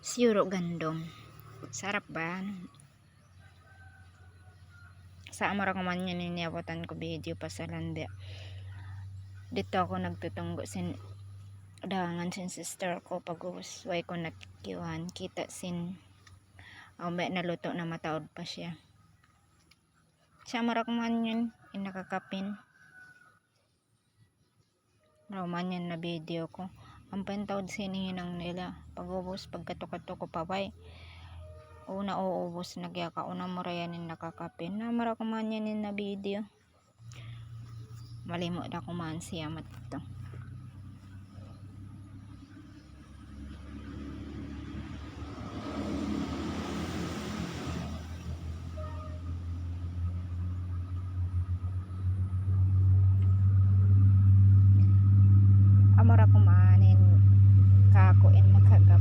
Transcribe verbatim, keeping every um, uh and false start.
Siyuro' gandum. Sarap ba? Sa' amura kuman yan in niyabutan ku video pasalan biya'. Didtu aku nagtutunggu' sin dagangan sin sister ku, pag'ubus way ku na kiyuhan, kita' sin, aw, biya' naluto na, mataud pa siya. Sa' amura kuman yan in nakakapin. Amura kuman yan na video ku. Ampa in taud sin hinang nila. Pag'ubus, pagkatuka-tuka pa bay. Unu, uubus na kiyakaun, amura yan in nakakapin. Na, amura kuman yan in na video. Malimu' da kuman siya matto. Amura kuman in kaku' in makakap